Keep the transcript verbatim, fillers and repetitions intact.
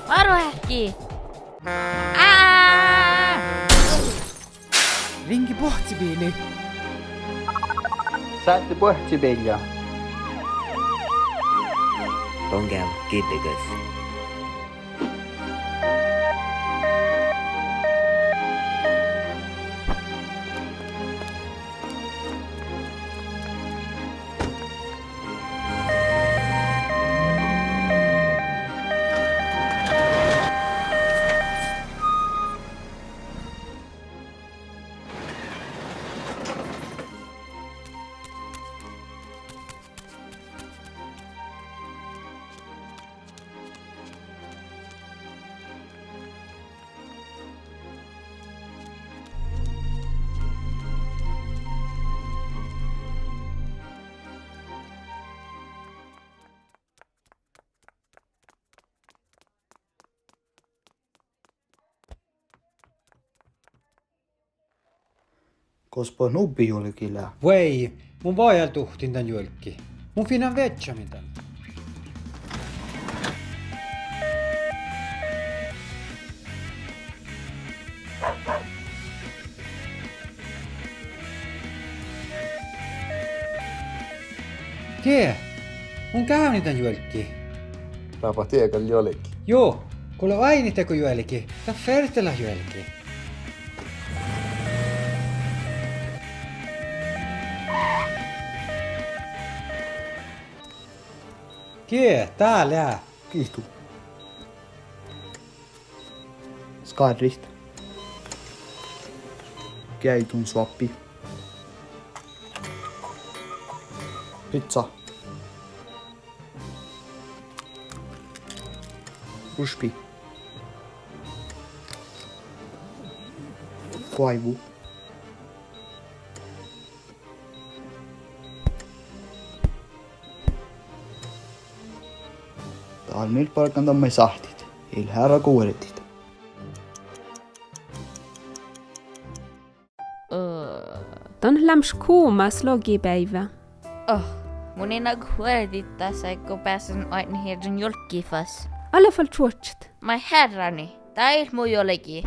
Várvahit! Á! Riŋge bohccibiili. Sáhttit bohccibiillain. Don geavahit girdegas. Gos buot nubbi juolgi lea? Vuoi, mun vajálduhtten dan juolggi. Mun finan viežžamin dan. Ge, mun gávdnen dan juolggi. Rábát die gal juolggi? Juo, go lea oaidnit dego juolgi, dat fertelat juolgi. Ge, dá lea. Giitu. Skárrit. Geaidunsoappi. Pizza. Rušpi. Goaivvu. Dál mii bargan dan maid sáhttit. Ii leat eará go vuordit. Don leamaš gumás logibeaivve. Oh, mun in ago vuordit dasa go beasan oaidnit iežan juolggi fas. Ale fal čuožžat. Mai hearráni, dat ii leat mu juolgi.